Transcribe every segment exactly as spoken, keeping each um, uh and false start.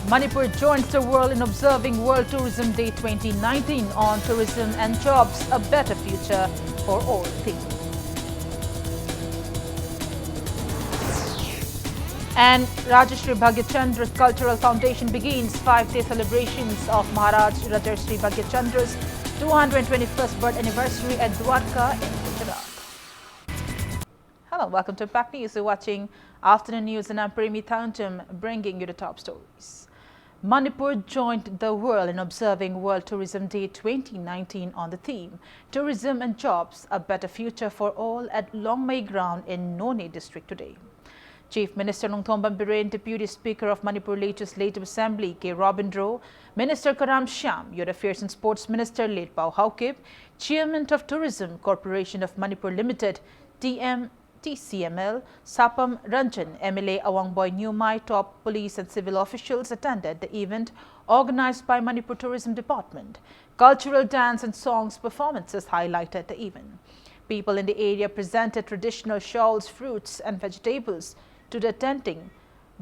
Manipur joins the world in observing World Tourism Day twenty nineteen on Tourism and Jobs, a Better Future for All theme. And Rajashri Bhagyachandra's Cultural Foundation begins five-day celebrations of Maharaj Rajashri Bhagyachandra's two hundred twenty-first birth anniversary at Dwarka in Gujarat. Hello, welcome to Impact News. You're watching Afternoon News and I'm Premi Thanjam, bringing you the top stories. Manipur joined the world in observing World Tourism Day twenty nineteen on the theme Tourism and Jobs, a Better Future for All at Longmei Ground in Noney District today. Chief Minister Nongthombam Biren, Deputy Speaker of Manipur Legislative Assembly K Robindro, Minister Karam Shyam, Youth Affairs and Sports Minister Letpao Haokip, Chairman of Tourism Corporation of Manipur Limited, T M T C M L, Sapam Ranjan, M L A Awangboi Nyumai, top police and civil officials attended the event organized by Manipur Tourism Department. Cultural dance and songs performances highlighted the event. People in the area presented traditional shawls, fruits and vegetables to the attending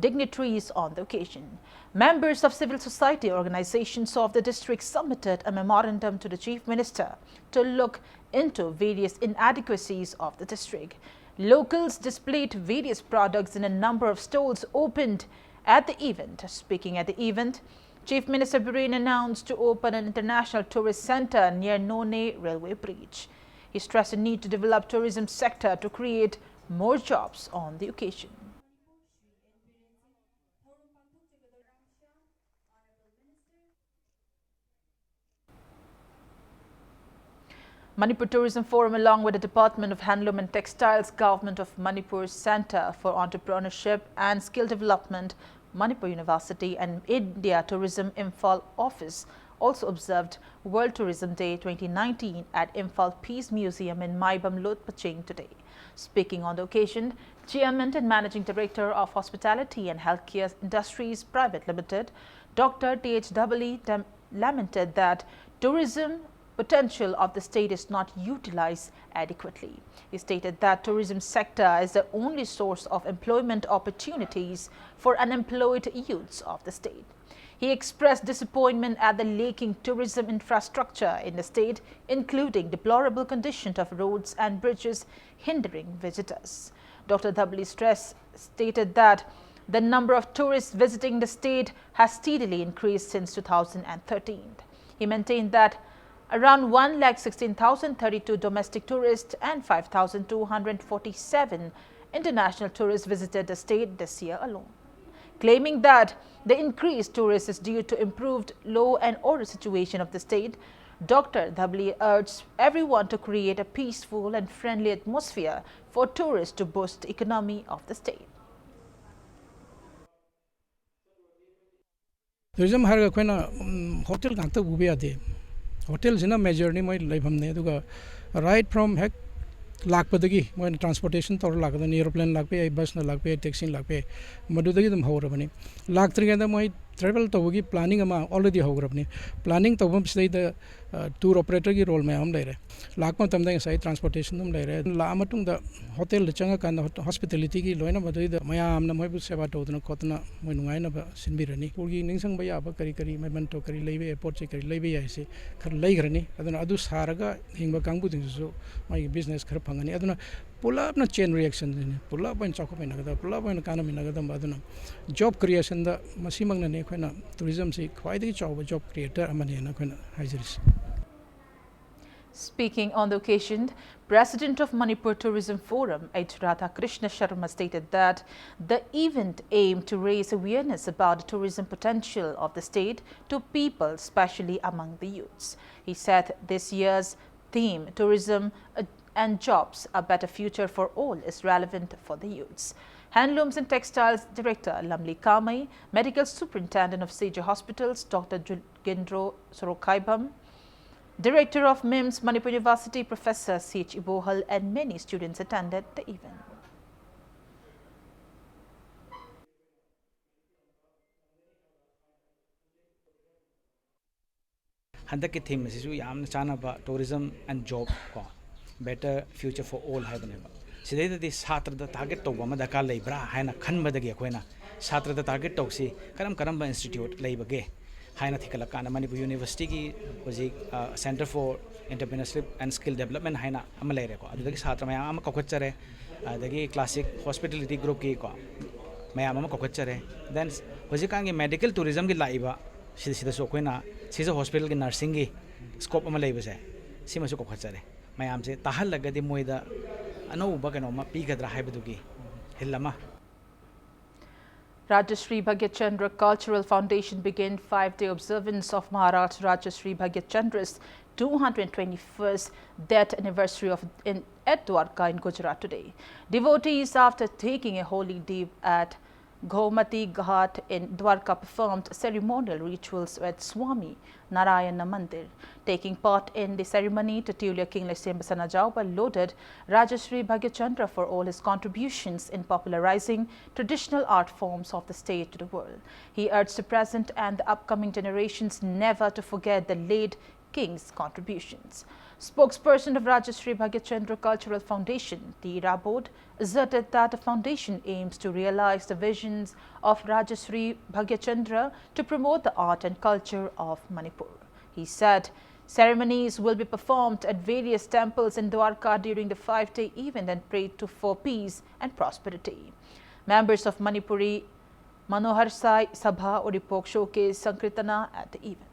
dignitaries on the occasion. Members of civil society organizations of the district submitted a memorandum to the Chief Minister to look into various inadequacies of the district. Locals displayed various products in a number of stalls opened at the event. Speaking at the event, Chief Minister Biren announced to open an international tourist center near Noney railway bridge. He stressed the need to develop tourism sector to create more jobs on the occasion. Manipur Tourism Forum, along with the Department of Handloom and Textiles, Government of Manipur Center for Entrepreneurship and Skill Development, Manipur University and India Tourism Imphal office also observed World Tourism Day twenty nineteen at Imphal Peace Museum in Maibam Lotpaching today. Speaking on the occasion, Chairman and Managing Director of Hospitality and Healthcare Industries Private Limited, Doctor T H Dabali, dem- lamented that tourism potential of the state is not utilized adequately. He stated that tourism sector is the only source of employment opportunities for unemployed youths of the state. He expressed disappointment at the lacking tourism infrastructure in the state, including deplorable condition of roads and bridges hindering visitors. Doctor Dhabli stressed, stated that the number of tourists visiting the state has steadily increased since two thousand thirteen. He maintained that around one lakh sixteen thousand thirty-two domestic tourists and five thousand two hundred forty-seven international tourists visited the state this year alone, claiming that the increased tourists is due to improved law and order situation of the state. Doctor Dhabli urged everyone to create a peaceful and friendly atmosphere for tourists to boost the economy of the state. Tourism ꯍꯥꯏꯔꯒ ꯑꯩꯈꯣꯏꯅ hotel ꯉꯥꯛꯇ ꯎꯕ ꯌꯥꯗꯦ꯫ ꯍꯣꯇꯦꯜꯁꯤꯅ ꯃꯦꯖꯔꯅꯤ ꯃꯣꯏ ꯂꯩꯐꯝꯅꯤ꯫ ꯑꯗꯨꯒ right from ꯍꯦꯛ ꯂꯥꯛꯄꯗꯒꯤ ꯃꯣꯏꯅ ꯇ꯭ꯔꯥꯟꯁꯄꯣꯔꯇꯦꯁꯟ ꯇꯧꯔ ꯂꯥꯛꯀꯗꯣꯏꯅꯤ꯫ ꯑꯦꯔꯣꯄ꯭ꯂꯦꯟ ꯂꯥꯛꯄ ꯌꯥꯏ, ꯕꯁꯅ ꯂꯥꯛꯄ ꯌꯥꯏ, ꯇꯦꯛꯁꯤꯅ ꯂꯥꯛꯄ ꯌꯥꯏ꯫ ꯃꯗꯨꯗꯒꯤ ꯑꯗꯨꯝ ꯍꯧꯔꯕꯅꯤ꯫ ꯂꯥꯛꯇ꯭ꯔꯤꯉꯩꯗ ꯃꯣꯏ ꯇ꯭ꯔꯦꯕꯜ ꯇꯧꯕꯒꯤ ꯄ꯭ꯂꯥꯅꯤꯡ ꯑꯃ ꯑꯣꯜꯔꯦꯗꯤ ꯍꯧꯈ꯭ꯔꯕꯅꯤ꯫ ꯄ꯭ꯂꯥꯅꯤꯡ ꯇꯧꯐꯝꯁꯤꯗꯩꯗ ꯇꯨꯔ ꯑꯣꯄꯔꯦꯇꯔꯒꯤ ꯔꯣꯜ ꯃꯌꯥꯝ ꯑꯃ ꯂꯩꯔꯦ꯫ ꯂꯥꯛꯄ ꯃꯇꯝꯗ ꯉꯁꯥꯏ ꯇ꯭ꯔꯥꯟꯁꯄꯣꯔꯇꯦꯁꯟ ꯑꯗꯨꯝ ꯂꯩꯔꯦ꯫ ꯂꯥꯛꯑ ꯃꯇꯨꯡꯗ ꯍꯣꯇꯦꯜꯗ ꯆꯪꯉꯀꯥꯟꯗ ꯍꯣꯁꯄꯤꯇꯥꯂꯤꯇꯤꯒꯤ ꯂꯣꯏꯅ ꯃꯗꯨꯗꯩꯗ ꯃꯌꯥꯝꯅ ꯃꯣꯏꯕꯨ ꯁꯦꯕꯥ ꯇꯧꯗꯅ ꯈꯣꯠꯇꯅ ꯃꯣꯏ ꯅꯨꯡꯉꯥꯏꯅꯕ ꯁꯤꯟꯕꯤꯔꯅꯤ꯫ ꯃꯅꯤꯄꯨꯔꯒꯤ ꯅꯤꯡꯁꯤꯡꯕ ꯌꯥꯕ ꯀꯔꯤ ꯀꯔꯤ ꯃꯦꯃꯦꯟꯇꯣ ꯀꯔꯤ ꯂꯩꯕ ꯌꯥꯏ, ꯄꯣꯠ ꯆꯩ ꯀꯔꯤ ꯂꯩꯕ ꯌꯥꯏ, ꯁꯤ ꯈꯔ ꯂꯩꯈ꯭ꯔꯅꯤ꯫ ꯑꯗꯨꯅ ꯑꯗꯨ ꯁꯥꯔꯒ ꯍꯤꯡꯕ ꯀꯥꯡꯕꯨꯁꯤꯡꯁꯤꯁꯨ ꯃꯥꯒꯤ ꯕꯤꯖꯤꯅꯦꯁ ꯈꯔ ꯐꯪꯒꯅꯤ꯫ ꯑꯗꯨꯅ ꯄꯨꯂꯞꯅ ꯆꯦꯟ ꯔꯤꯌꯦꯛꯁꯟꯁꯤꯅꯤ, ꯄꯨꯂꯞ ꯑꯣꯏꯅ ꯆꯥꯎꯈꯠꯃꯤꯟꯅꯒꯗꯕ, ꯄꯨꯂꯞ ꯑꯣꯏꯅ ꯀꯥꯟꯅꯃꯤꯟꯅꯒꯗꯕ꯫ ꯑꯗꯨꯅ ꯖꯣꯕ ꯀ꯭ꯔꯤꯌꯦꯁꯟꯗ ꯃꯁꯤꯃꯛꯅꯅꯤ ꯑꯩꯈꯣꯏꯅ ꯇꯨꯔꯤꯖꯝꯁꯤ ꯈ꯭ꯋꯥꯏꯗꯒꯤ ꯆꯥꯎꯕ ꯖꯣꯕ ꯀ꯭ꯔꯤꯌꯦꯇꯔ ꯑꯃꯅꯦꯅ ꯑꯩꯈꯣꯏꯅ ꯍꯥꯏꯖꯔꯤꯁꯤ꯫ Speaking on the occasion, President of Manipur Tourism Forum, H Radhakrishna Sharma, stated that the event aimed to raise awareness about the tourism potential of the state to people, especially among the youths. He said this year's theme, Tourism, uh, and Jobs, a Better Future for All, is relevant for the youths. Handlooms and Textiles Director Lamli Kamei, Medical Superintendent of Seja Hospitals, Doctor Gendro Sorokhaibam, Director of MIMS Manipur University, Professor C H Ibohal, and many students attended the event. ꯍꯟꯗꯛꯀꯤ theme ꯑꯁꯤꯁꯨ ꯌꯥꯝꯅ ꯆꯥꯟꯅꯕ, tourism and job ꯀꯣ, better future for all ꯍꯥꯏꯕꯅꯦꯕ꯫ ꯁꯤꯗꯩꯗꯗꯤ ꯁꯥꯇ꯭ꯔꯗ target ꯇꯧꯕ ꯑꯃ ꯗꯔꯀꯥꯔ ꯂꯩꯕ꯭ꯔꯥ ꯍꯥꯏꯅ ꯈꯟꯕꯗꯒꯤ ꯑꯩꯈꯣꯏꯅ ꯁꯥꯇ꯭ꯔꯗ target ꯇꯧꯁꯤ, ꯀꯔꯝ ꯀꯔꯝꯕ institute ꯂꯩꯕꯒꯦ ꯍꯥꯏꯅ ꯊꯤꯒꯠꯂꯀꯥꯟꯗ ꯃꯅꯤꯄꯨꯔ ꯌꯨꯅꯤꯚꯔꯁꯤꯇꯤꯒꯤ ꯍꯧꯖꯤꯛ Center for Entrepreneurship and Skill Development ꯍꯥꯏꯅ ꯑꯃ ꯂꯩꯔꯦꯀꯣ꯫ ꯑꯗꯨꯗꯒꯤ ꯁꯥꯇ꯭ꯔ ꯃꯌꯥꯝ ꯑꯃ ꯀꯧꯈꯠꯆꯔꯦ, ꯑꯗꯒꯤ classic hospitality groupꯀꯤ ꯀꯣ ꯃꯌꯥꯝ ꯑꯃ ꯀꯧꯈꯠꯆꯔꯦ꯫ Then ꯍꯧꯖꯤꯛꯀꯥꯟꯒꯤ medical tourismꯒꯤ ꯂꯥꯛꯏꯕ ꯁꯤ-, ꯁꯤꯗꯁꯨ ꯑꯩꯈꯣꯏꯅ ꯁꯤꯖ hospitalꯒꯤ nursingꯒꯤ scope ꯑꯃ ꯂꯩꯕꯁꯦ, ꯁꯤꯃꯁꯨ ꯀꯧꯈꯠꯆꯔꯦ꯫ ꯃꯌꯥꯝꯁꯦ ꯇꯥꯍꯜꯂꯒꯗꯤ ꯃꯣꯏꯗ ꯑꯅꯧꯕ ꯀꯩꯅꯣꯝꯃ ꯄꯤꯒꯗ꯭ꯔꯥ ꯍꯥꯏꯕꯗꯨꯒꯤ ꯍꯤꯜ ꯑꯃ꯫ Rajashri Bhagyachandra Cultural Foundation began five-day observance of Maharaj Rajashri Bhagyacandra's two hundred twenty-first death anniversary of, in, at Dwarka in Gujarat today. Devotees, after taking a holy dip at Gomati Ghat in Dwarka, performed ceremonial rituals at Swami Narayana Mandir. Taking part in the ceremony, Tutulia King Leishemba Sanajaoba lauded Rajashri Bhagyachandra for all his contributions in popularizing traditional art forms of the state to the world. He urged the present and the upcoming generations never to forget the late King's contributions. Spokesperson of Rajashri Bhagyachandra Cultural Foundation, T Rabod, asserted that the foundation aims to realize the visions of Rajashri Bhagyachandra to promote the art and culture of Manipur. He said ceremonies will be performed at various temples in Dwarka during the five-day event and prayed to for peace and prosperity. Members of Manipuri Manohar Sai Sabha Uripok showcase Sankirtana at the event.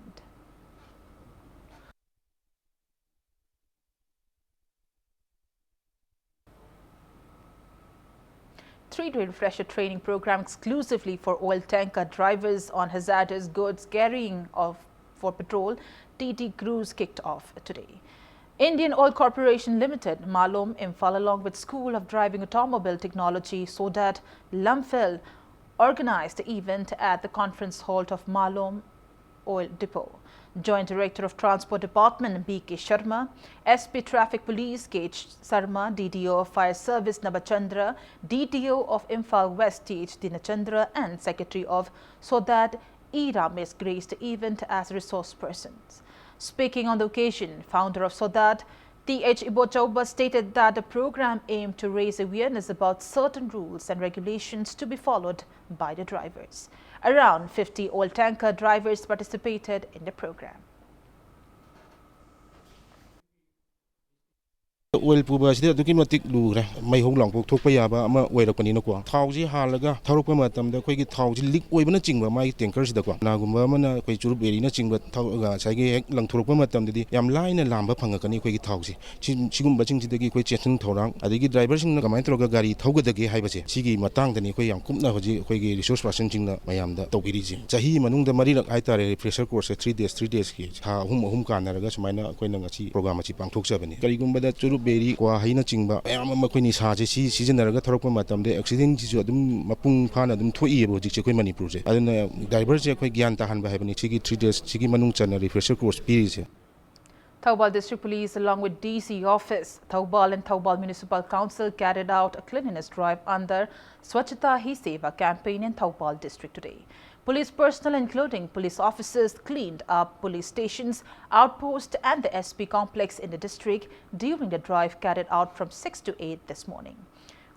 Three-day refresher training program exclusively for oil tanker drivers on hazardous goods carrying of for petrol, T T cruise kicked off today. Indian Oil Corporation Limited, Malom, Imphal, along with School of Driving Automobile Technology, SODAT, Lamphel, organized the event at the conference hall of Malom Oil Depot. Joint Director of Transport Department B K Sharma, S P Traffic Police K H Sarma, D T O of Fire Service Nabachandra, D T O of Imphal West T H Dinachandra, and Secretary of SODAT E Ramesh graced the event as resource persons. Speaking on the occasion, founder of SODAD, T H Ibochauba, stated that the program aimed to raise awareness about certain rules and regulations to be followed by the drivers. Around fifty oil tanker drivers participated in the program. Oil ꯄꯨꯕ ꯑꯁꯤꯗꯤ ꯑꯗꯨꯛꯀꯤ ꯃꯇꯤꯛ ꯂꯨꯈ꯭ꯔꯦ꯫ ꯃꯩꯍꯧ ꯂꯥꯡꯄꯣꯛ ꯊꯣꯛꯄ ꯌꯥꯕ ꯑꯃ ꯑꯣꯏꯔꯛꯄꯅꯤꯅꯀꯣ꯫ ꯊꯥꯎꯁꯤ ꯍꯥꯜꯂꯒ ꯊꯧꯔꯛꯄ ꯃꯇꯝꯗ ꯑꯩꯈꯣꯏꯒꯤ ꯊꯥꯎꯁꯤ ꯂꯤꯛ ꯑꯣꯏꯕꯅꯆꯤꯡꯕ ꯃꯥꯒꯤ ꯇꯦꯡꯀꯔꯁꯤꯗꯀꯣ, ꯀꯅꯥꯒꯨꯝꯕ ꯑꯃꯅ ꯑꯩꯈꯣꯏ ꯆꯨꯔꯨꯞ ꯕꯦꯔꯤꯅꯆꯤꯡꯕ ꯊꯧꯔꯒ ꯉꯁꯥꯏꯒꯤ ꯍꯦꯛ ꯂꯪꯊꯣꯔꯛꯄ ꯃꯇꯝꯗꯗꯤ ꯌꯥꯝ ꯂꯥꯏꯅ ꯂꯥꯝꯕ ꯐꯪꯉꯛꯀꯅꯤ ꯑꯩꯈꯣꯏꯒꯤ ꯊꯥꯎꯁꯤ꯫ ꯁꯤ-, ꯁꯤꯒꯨꯝꯕꯁꯤꯡꯁꯤꯗꯒꯤ ꯑꯩꯈꯣꯏ ꯆꯦꯛꯁꯤꯟ ꯊꯧꯔꯥꯡ, ꯑꯗꯒꯤ ꯗ꯭ꯔꯥꯏꯚꯔꯁꯤꯡꯅ ꯀꯃꯥꯏꯅ ꯇꯧꯔꯒ ꯒꯥꯔꯤ ꯊꯧꯒꯗꯒꯦ ꯍꯥꯏꯕꯁꯦ, ꯁꯤꯒꯤ ꯃꯇꯥꯡꯗꯅꯤ ꯑꯩꯈꯣꯏ ꯌꯥꯝ ꯀꯨꯞꯅ ꯍꯧꯖꯤꯛ ꯑꯩꯈꯣꯏꯒꯤ ꯔꯤꯁꯣꯔꯁ ꯄꯥꯔꯁꯟꯁꯤꯡꯅ ꯃꯌꯥꯝꯗ ꯇꯧꯕꯤꯔꯤꯁꯦ꯫ ꯆꯍꯤ ꯃꯅꯨꯡꯗ ꯃꯔꯤꯔꯛ ꯍꯥꯏꯇꯥꯔꯦ, ꯔꯤꯐ꯭ꯔꯦꯁꯔ ꯀꯣꯔꯁꯁꯦ ꯊ꯭ꯔꯤ ꯗꯦꯖ, ꯊ꯭ꯔꯤ ꯗꯦꯖꯀꯤ ꯊꯥ ꯑꯍꯨꯝ ꯑꯍꯨꯝ ꯀꯥꯟꯅꯔꯒ ꯁꯨꯃꯥꯏꯅ ꯑꯩꯈꯣꯏꯅ ꯉꯁꯤ ꯄ꯭ꯔꯣꯒ꯭ꯔꯥꯝ ꯑꯁꯤ ꯄꯥꯡꯊꯣꯛꯆꯕꯅꯤ꯫ ꯀꯔꯤꯒꯨꯝꯕꯗ ꯆꯨꯔꯨꯞ ꯕꯦꯔꯤ, ꯀ꯭ꯋꯥ ꯍꯩꯅꯆꯤꯡꯕ ꯃꯌꯥꯝ ꯑꯃ ꯑꯩꯈꯣꯏ ꯅꯤꯁꯥꯁꯦ ꯁꯤ ꯁꯤꯖꯤꯟꯅꯔꯒ ꯊꯧꯔꯛꯄ ꯃꯇꯝꯗ ꯑꯦꯛꯁꯤꯗꯦꯟꯁꯤꯁꯨ ꯑꯗꯨꯝ ꯃꯄꯨꯡ ꯐꯥꯅ ꯑꯗꯨꯝ ꯊꯣꯛꯏꯑꯕ ꯍꯧꯖꯤꯛꯁꯦ ꯑꯩꯈꯣꯏ ꯃꯅꯤꯄꯨꯔꯁꯦ꯫ ꯑꯗꯨꯅ ꯗ꯭ꯔꯥꯏꯚꯔꯁꯦ ꯑꯩꯈꯣꯏ ꯒ꯭ꯌꯥꯟ ꯇꯥꯍꯟꯕ ꯍꯥꯏꯕꯅꯤ ꯁꯤꯒꯤ ꯊ꯭ꯔꯤ ꯗꯦꯖ ꯁꯤꯒꯤ ꯃꯅꯨꯡ ꯆꯟꯅ ꯔꯤꯐ꯭ꯔꯦꯁꯔ course ꯄꯤꯔꯤꯁꯦ꯫ Thoubal District Police, along with D C Office, Thoubal and Thoubal Municipal Council, carried out a cleanliness drive under Swachhata Hi Seva campaign in Thoubal District today. Police personnel, including police officers, cleaned up police stations, outposts, and the S P complex in the district during the drive carried out from six to eight this morning.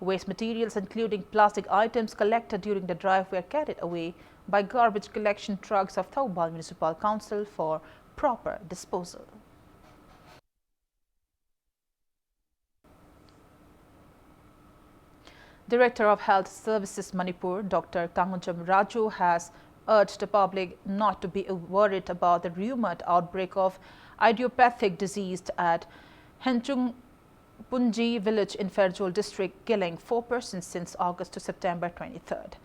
Waste materials, including plastic items collected during the drive, were carried away by garbage collection trucks of Thoubal Municipal Council for proper disposal. Director of Health Services Manipur, Doctor Kangunjam Raju, has urged the public not to be worried about the rumored outbreak of idiopathic disease at Henchung Punji village in Pherzawl district, killing four persons since August to September twenty-third.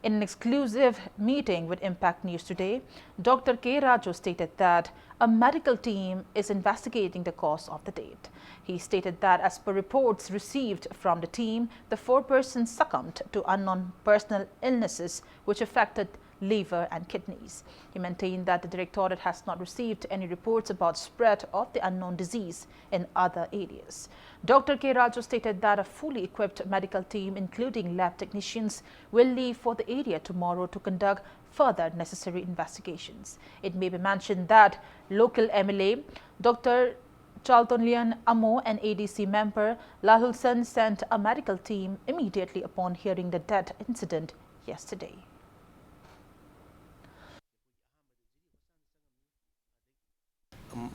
In an exclusive meeting with Impact News today, Doctor K Raju stated that a medical team is investigating the cause of the death. He stated that as per reports received from the team, the four persons succumbed to unknown personal illnesses which affected liver and kidneys. He maintained that the Directorate has not received any reports about spread of the unknown disease in other areas. Doctor K Raju stated that a fully equipped medical team, including lab technicians, will leave for the area tomorrow to conduct further necessary investigations. It may be mentioned that local M L A Doctor Chaltonlian Amo and A D C member Lahulsen sent a medical team immediately upon hearing the death incident yesterday.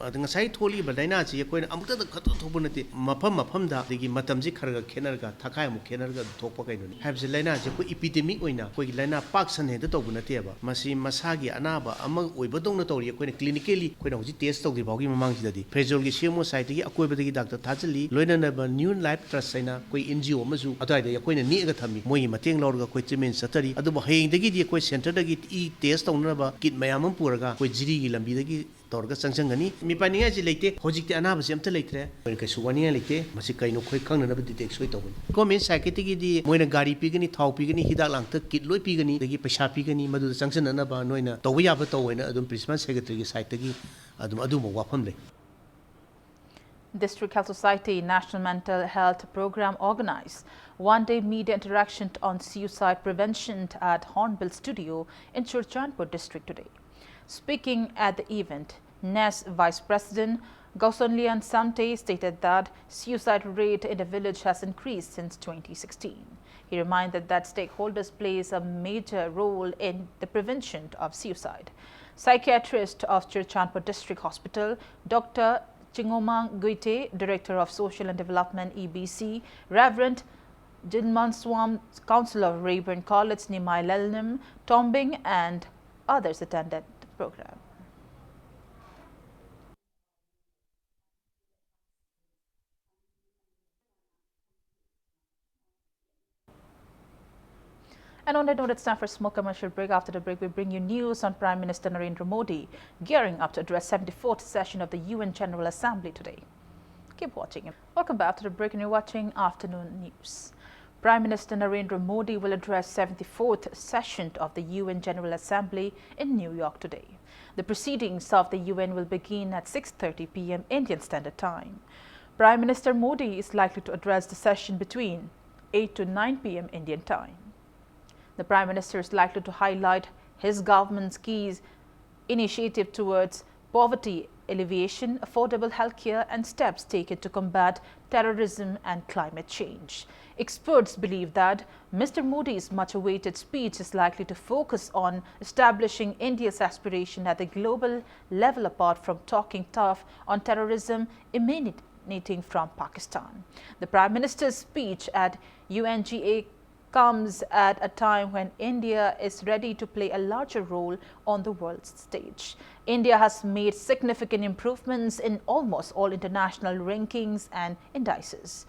ꯑꯗ ꯉꯁꯥꯏ ꯊꯣꯛꯂꯤꯕ ꯂꯥꯏꯅꯥꯁꯤ ꯑꯩꯈꯣꯏꯅ ꯑꯃꯨꯛꯇꯗ ꯈꯛꯇ ꯊꯣꯛꯄ ꯅꯠꯇꯦ, ꯃꯐꯝ ꯃꯐꯝꯗ ꯑꯗꯒꯤ ꯃꯇꯝꯁꯤ ꯈꯔ ꯈꯔ ꯈꯦꯠꯅꯔꯒ ꯊꯥꯈꯥꯏ ꯑꯃꯨꯛ ꯈꯦꯠꯅꯔꯒ ꯑꯗꯨꯝ ꯊꯣꯛꯄ ꯀꯩꯅꯣꯅꯤ ꯍꯥꯏꯕꯁꯦ꯫ ꯂꯥꯏꯅꯥꯁꯤ ꯑꯩꯈꯣꯏ ꯏꯄꯤꯗꯦꯃꯤꯛ ꯑꯣꯏꯅ ꯑꯩꯈꯣꯏꯒꯤ ꯂꯥꯏꯅꯥ ꯄꯥꯛ ꯁꯟꯅ ꯍꯦꯛꯇ ꯇꯧꯕ ꯅꯠꯇꯦꯕ꯫ ꯃꯁꯤ ꯃꯁꯥꯒꯤ ꯑꯅꯥꯕ ꯑꯃ ꯑꯣꯏꯕꯗꯧꯅ ꯇꯧꯔꯤ꯫ ꯑꯩꯈꯣꯏꯅ ꯀ꯭ꯂꯤꯅꯤꯀꯦꯜꯂꯤ ꯑꯩꯈꯣꯏꯅ ꯍꯧꯖꯤꯛ ꯇꯦꯁ ꯇꯧꯗ꯭ꯔꯤ ꯐꯥꯎꯒꯤ ꯃꯃꯥꯡꯁꯤꯗꯗꯤ ꯐ꯭ꯔꯦꯖꯣꯜꯒꯤ ꯁꯤ ꯑꯦꯝ ꯑꯣ ꯁꯥꯏꯠꯇꯒꯤ ꯑꯀꯣꯏꯕꯗꯒꯤ ꯗꯥꯛꯇꯔ ꯊꯥꯖꯤꯜꯂꯤ, ꯂꯣꯏꯅꯅꯕ ꯅ꯭ꯌꯨ ꯂꯥꯏꯐ ꯇ꯭ꯔꯁ ꯍꯥꯏꯅ ꯑꯩꯈꯣꯏ ꯑꯦꯟ ꯖꯤ ꯑꯣ ꯑꯃꯁꯨ ꯑꯗꯨꯋꯥꯏꯗ ꯑꯩꯈꯣꯏꯅ ꯅꯦꯛꯑꯒ ꯊꯝꯃꯤ꯫ ꯃꯣꯏꯒꯤ ꯃꯇꯦꯡ ꯂꯧꯔꯒ ꯑꯩꯈꯣꯏ ꯇ꯭ꯔꯤꯠꯃꯦꯟ ꯆꯠꯊꯔꯤ꯫ ꯑꯗꯨꯕꯨ ꯍꯌꯦꯡꯗꯒꯤꯗꯤ ꯑꯩꯈꯣꯏ ꯁꯦꯟꯇꯔꯗꯒꯤ ꯏ ꯇꯦꯁ ꯇꯧꯅꯅꯕ ꯀꯤꯠ ꯃꯌꯥꯝ ꯑꯃ ꯄꯨꯔꯒ ꯑꯩꯈꯣꯏ ꯖꯤꯔꯤꯒꯤ ꯂꯝꯕꯤꯗꯒꯤ ꯇꯧꯔꯒ ꯆꯪꯁꯤꯟꯒꯅꯤ꯫ ꯃꯤꯄꯥꯏꯅꯤꯡꯉꯥꯏꯁꯤ ꯂꯩꯇꯦ꯫ ꯍꯧꯖꯤꯛꯇꯤ ꯑꯅꯥꯕꯁꯤ ꯑꯝꯇ ꯂꯩꯇ꯭ꯔꯦ꯫ ꯑꯩꯈꯣꯏꯅ ꯀꯩꯁꯨ ꯋꯥꯅꯤꯡꯉꯥꯏ ꯂꯩꯇꯦ꯫ ꯃꯁꯤ ꯀꯩꯅꯣ ꯑꯩꯈꯣꯏ ꯈꯪꯅꯅꯕ ꯗꯤꯇꯦꯛ ꯁꯣꯏ ꯇꯧꯒꯅꯤ꯫ ꯒꯣꯔꯃꯦꯟ ꯁꯥꯏꯠꯀꯤꯗꯒꯤꯗꯤ ꯃꯣꯏꯅ ꯒꯥꯔꯤ ꯄꯤꯒꯅꯤ, ꯊꯥꯎ ꯄꯤꯒꯅꯤ, ꯍꯤꯗꯥꯛ ꯂꯥꯡꯊꯛ ꯀꯤꯠ ꯂꯣꯏ ꯄꯤꯒꯅꯤ, ꯑꯗꯒꯤ ꯄꯩꯁꯥ ꯄꯤꯒꯅꯤ꯫ ꯃꯗꯨꯗ ꯆꯪꯁꯤꯟꯅꯅꯕ ꯅꯣꯏꯅ ꯇꯧꯕ ꯌꯥꯕ ꯇꯧ ꯍꯥꯏꯅ ꯑꯗꯨꯝ ꯄ꯭ꯔꯤꯟꯁꯤꯄꯥꯜ ꯁꯦꯀ꯭ꯔꯦꯇꯔꯤꯒꯤ ꯁꯥꯏꯠꯇꯒꯤ ꯑꯗꯨꯝ ꯑꯗꯨꯒꯨꯝꯕ ꯋꯥꯐꯝ ꯂꯩ꯫ District Health Society National Mental Health Program organized one-day media interaction on suicide prevention at Hornbill Studio in Churachandpur district today. Speaking at the event, NES Vice President Gausonlian Samte stated that suicide rate in the village has increased since twenty sixteen. He reminded that stakeholders plays a major role in the prevention of suicide. Psychiatrist of Churachandpur District Hospital, Doctor Chingomang Guite, Director of Social and Development, E B C, Reverend Jinmanswam, Councillor of Rayburn College, Nimai Lalnim Tombing, and others attended the program. And on that note, it's time for a small commercial break. After the break, we bring you news on Prime Minister Narendra Modi gearing up to address seventy-fourth session of the U N General Assembly today. Keep watching. Welcome back to the break, and you're watching Afternoon News. Prime Minister Narendra Modi will address seventy-fourth session of the U N General Assembly in New York today. The proceedings of the U N will begin at six thirty p m Indian Standard Time. Prime Minister Modi is likely to address the session between eight to nine p m Indian Time. The Prime Minister is likely to highlight his government's key initiative towards poverty alleviation, affordable healthcare, and steps taken to combat terrorism and climate change. Experts believe that Mister Modi's much awaited speech is likely to focus on establishing India's aspiration at the global level, apart from talking tough on terrorism emanating from Pakistan. The Prime Minister's speech at U N G A comes at a time when India is ready to play a larger role on the world stage. India has made significant improvements in almost all international rankings and indices.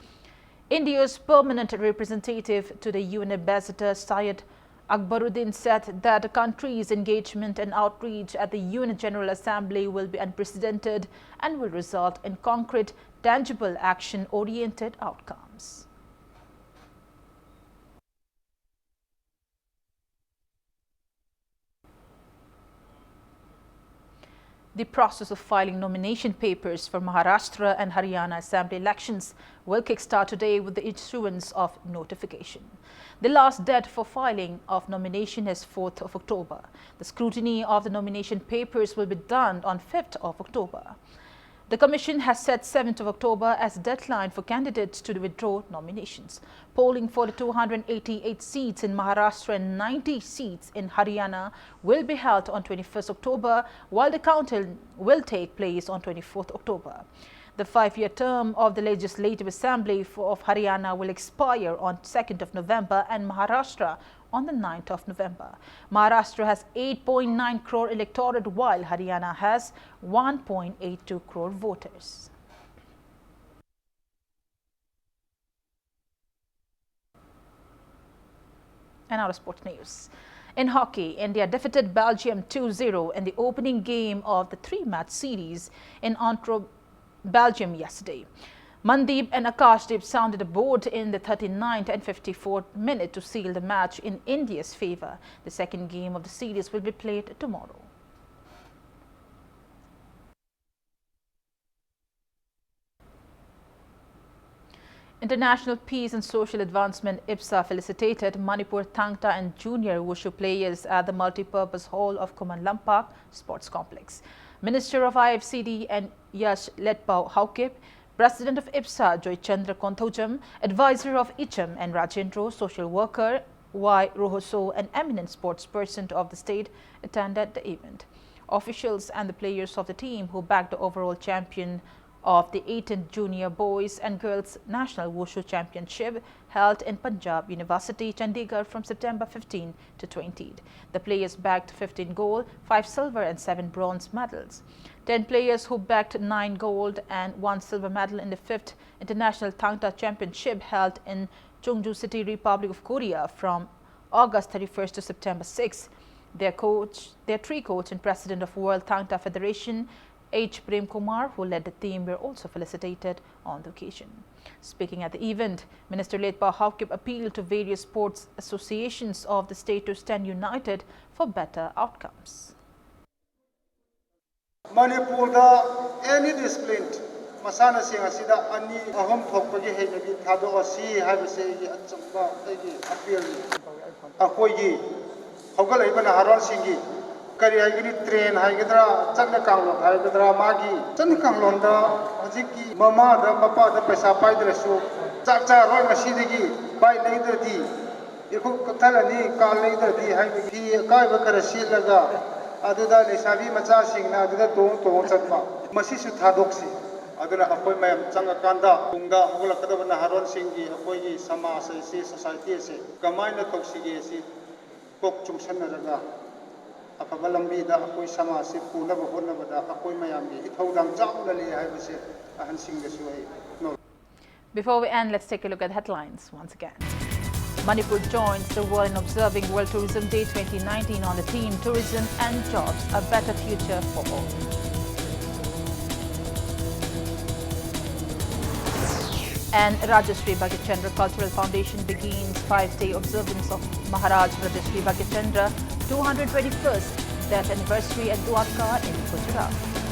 India's permanent representative to the U N ambassador Syed Akbaruddin said that the country's engagement and outreach at the U N General Assembly will be unprecedented and will result in concrete, tangible, action-oriented outcomes. The process of filing nomination papers for Maharashtra and Haryana Assembly elections will kickstart today with the issuance of notification. The last date for filing of nomination is fourth of October. The scrutiny of the nomination papers will be done on fifth of October. The commission has set seventh of October as deadline for candidates to withdraw nominations. Polling for the two hundred eighty-eight seats in Maharashtra and ninety seats in Haryana will be held on twenty-first October, while the counting will take place on twenty-fourth October. The five-year term of the Legislative Assembly for, of Haryana will expire on second of November and Maharashtra on the ninth of November. Maharashtra has eight point nine crore electorate, while Haryana has one point eight two crore voters. And now to sports news. In hockey, India defeated Belgium two zero in the opening game of the three-match series in Antwerp Belgium yesterday. Mandeep and Akashdeep sounded a board in the thirty-ninth and fifty-fourth minute to seal the match in India's favour. The second game of the series will be played tomorrow. International Peace and Social Advancement, IPSA, felicitated Manipur Thangta and junior wushu players at the multi-purpose hall of Khuman Lampak Sports Complex. Minister of I F C D and Yash Letpao Haokip, President of IPSA Joychandra Konthoujam, Advisor of Icham and Rajendro, social worker Y Rohoso, an eminent sports person of the state, attended the event. Officials and the players of the team who bagged the overall champion of the eighteenth Junior Boys and Girls National Wushu Championship held in Punjab University, Chandigarh from September fifteen to twenty. The players bagged fifteen gold, five silver and seven bronze medals. Ten players who bagged nine gold and one silver medal in the fifth International Thangta Championship held in Chungju City, Republic of Korea from August thirty-first to September sixth. Their coach, their three coach and president of World Thangta Federation, H Prem Kumar, who led the team, were also felicitated on the occasion. Speaking at the event, Minister Letpao Haokip appealed to various sports associations of the state to stand united for better outcomes. ꯃꯅꯤꯄꯨꯔꯗ ꯑꯦꯅꯤ discipline ꯃꯁꯥꯟꯅꯁꯤꯡ ꯑꯁꯤꯗ ꯑꯅꯤ ꯑꯍꯨꯝ ꯊꯣꯛꯄꯒꯤ ꯍꯩꯅꯕꯤ ꯊꯥꯗꯣꯛꯑꯁꯤ ꯍꯥꯏꯕꯁꯦ ꯑꯩꯒꯤ ꯑꯆꯨꯝꯕ ꯑꯩꯒꯤ ꯑꯄꯤꯜꯅꯤ꯫ ꯑꯩꯈꯣꯏꯒꯤ ꯍꯧꯒꯠꯂꯛꯏꯕ ꯅꯍꯥꯔꯣꯜꯁꯤꯡꯒꯤ ꯀꯔꯤ ꯍꯥꯏꯒꯅꯤ, ꯇ꯭ꯔꯦꯟ ꯍꯥꯏꯒꯗ꯭ꯔꯥ, ꯆꯠꯅ ꯀꯥꯡꯂꯣꯟ ꯍꯥꯏꯒꯗ꯭ꯔꯥ, ꯃꯥꯒꯤ ꯆꯠꯅ ꯀꯥꯡꯂꯣꯟꯗ ꯍꯧꯖꯤꯛꯀꯤ ꯃꯃꯥꯗ ꯃꯄꯥꯗ ꯄꯩꯁꯥ ꯄꯥꯏꯗ꯭ꯔꯁꯨ ꯆꯥꯛ ꯆꯥꯔꯣꯏ ꯉꯁꯤꯗꯒꯤ, ꯕꯥꯏꯛ ꯂꯩꯗ꯭ꯔꯗꯤ, ꯏꯈꯨꯠ ꯀꯛꯊꯠꯂꯅꯤ, ꯀꯥꯔ ꯂꯩꯗ꯭ꯔꯗꯤ ꯍꯥꯏꯕꯒꯤ ꯑꯀꯥꯏꯕ ꯈꯔ ꯁꯦꯠꯂꯒ ꯑꯗꯨꯗ ꯂꯩꯁꯥꯕꯤ ꯃꯆꯥꯁꯤꯡꯅ ꯑꯗꯨꯗ ꯇꯣꯡ ꯇꯣꯡ ꯆꯠꯄ, ꯃꯁꯤꯁꯨ ꯊꯥꯗꯣꯛꯁꯤ꯫ ꯑꯗꯨꯅ ꯑꯩꯈꯣꯏ ꯃꯌꯥꯝ ꯆꯪꯉꯀꯥꯟꯗ ꯇꯨꯡꯗ ꯍꯧꯒꯠꯂꯛꯀꯗꯕ ꯅꯍꯥꯔꯣꯜꯁꯤꯡꯒꯤ ꯑꯩꯈꯣꯏꯒꯤ ꯁꯃꯥꯖ ꯑꯁꯤ, ꯁꯣꯁꯥꯏꯇꯤ ꯑꯁꯤ ꯀꯃꯥꯏꯅ ꯇꯧꯁꯤꯒꯦ ꯑꯁꯤ ꯀꯣꯛ ꯆꯨꯡꯁꯟꯅꯔꯒ ꯑꯐꯕ ꯂꯝꯕꯤꯗ ꯑꯩꯈꯣꯏ ꯁꯃꯥꯖꯁꯤ ꯄꯨꯅꯕ ꯍꯣꯠꯅꯕꯗ ꯑꯩꯈꯣꯏ ꯃꯌꯥꯝꯒꯤ ꯏꯊꯧꯗꯥꯡ ꯆꯥꯎꯅ ꯂꯩ ꯍꯥꯏꯕꯁꯦ ꯑꯍꯟꯁꯤꯡꯗꯁꯨ ꯑꯩ ꯅꯧ- Before we end, let's take a look at headlines once again. Manipur joins the world in observing World Tourism Day twenty nineteen on the theme Tourism and Jobs, a Better Future for All. And Rajashri Bhagichandra Cultural Foundation begins five-day observance of Maharaj Rajashri Bhagichandra two hundred twenty-first death anniversary at Dwarka in Gujarat.